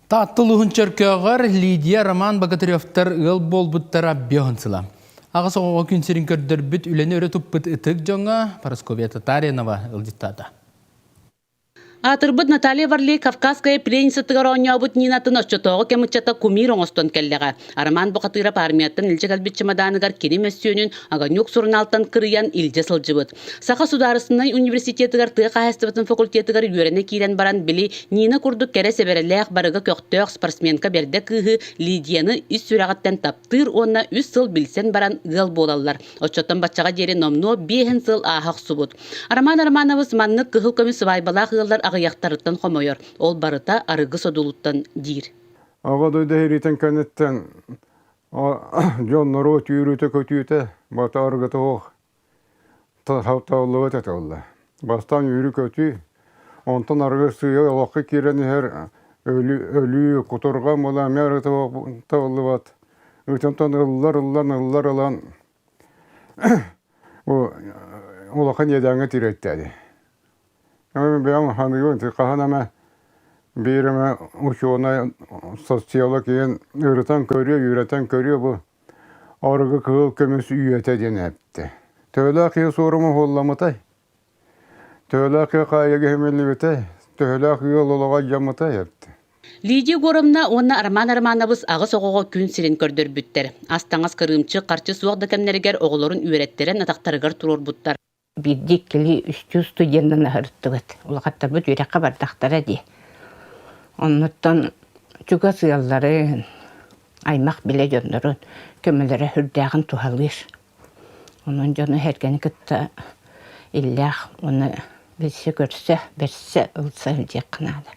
Таатта улууһун Чөркөөҕөр Лидия Роман Богатыревтар ыал буолбуттара биоһун сыла. Аҕыс оҕоҕо күн сирин көрдөрбүт үлэни өрө туппут ытык дьоҥҥо Парасковья Татаринова ыалдьыттаата. Аатырбыт Наталья Варлей Кавказская пленницатыгар оонньообут Нинатын оччотооҕу кэм ыччата кумир оҥостон кэллэҕэ. Роман Бухатыырап армияттан илдьэ кэлбит чымадааныгар кини мөссүөнүн Огонек сурунаалтан кырыйан илдьэ сылдьыбыт. Саха судаарыстыбаннай университетыгар тыа хаһаайыстыбатын факультетыгар үөрэнэ киирэн баран, били Нина курдук кэрэ сэбэрэлээх, барыга көхтөөх спортсменка бэрдэ кыыһы Лидияны ис сүрэҕиттэн таптыыр уонна үс сыл билсэн баран ыал буолаллар. Оччоттон баччаҕа диэри номнуо биэһин сыл ааһа охсубут. Роман Романович маннык кыһыл көмүс сыбаайбалаах ыаллар аҕыйахтарыттан хомойор. Ол барыта арыгы содулуттан диир. Аҕа дойду сэриитин кэнниттэн дьон норуот үөрүүтэ-көтүүтэ бата арыгыта суох Таһапталлыбат этэ буолла. Бастаан үүрүү-көтүү, онтон арыгы сыыйа олоххо киирэн иһэр өлүү, өлүү кутурҕан буолан эмиэ арыгы табыллыбат. Ытынтан ыллар ыллан, ыллар ылан бу улахан иэдээҥҥэ тириэртээди. Бэйэм ханыгын хаһан эмэ биир эмэ учуонай социолог иһин ырытан көрүө, үөрэтэн көрүө бу Арыгы кыһыл көмүс үйэтэ диэн эттэ. Төһөлөөх киһи суорума уһулламмытай? Төһөлөөх киһи хаайыыга иһимиллибитэй? Төһөлөөх ыал олоҕо алдьаммытай эттэ. Лидия Егоровна уонна Роман Романович аҕыс оҕоҕо күн сирин көрдөрбүттэр. Ас-таҥас кырыымчык, харчы суох да кэмнэригэр оҕолорун үөрэттэрэн атахтарыгар туруорбуттар. Биирдии иккилии үстүү студенынан аһырыттыбыт. Улахаттарбыт үөрэххэ бардахтара дии. Оннуттан чугас ыалларын, аймах билэ дьоннорун көмөлөрө сүрдээҕин туһалыыр. Онон дьону сэргэни кытта иллээх уонна билсэ-көрсө, бэрсэ, ылса сылдьыахха наада.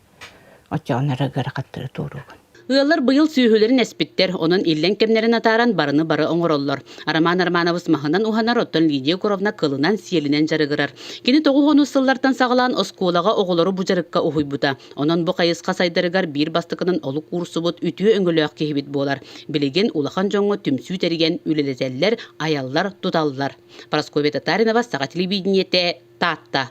Оччоҕуна эрэ ыарахаттары туоруугун. Ыаллар быйыл сүөһүлэрин эспиттэр, онон иллэҥ кэмнэрин атааран барыны бары оҥороллор. Роман Романович маһынан уһанар, оттон Лидия Егоровна кылынан-сиэлинэн дьарыгырар. Кини тоҕус сыллартан саҕалаан оскуолаҕа оҕолору бу дьарыкка уһуйбута. Онон бу хайысха сайдарыгар биир бастакынан олук уурсубут үтүө өҥөлөөх киһибит буолар. Билигин улахан дьоҥҥо түмсүү тэрийэн үлэлэтэллэр, айаллар, туталлар. Парасковья Татаринова, Саха телевидениетэ, Таатта.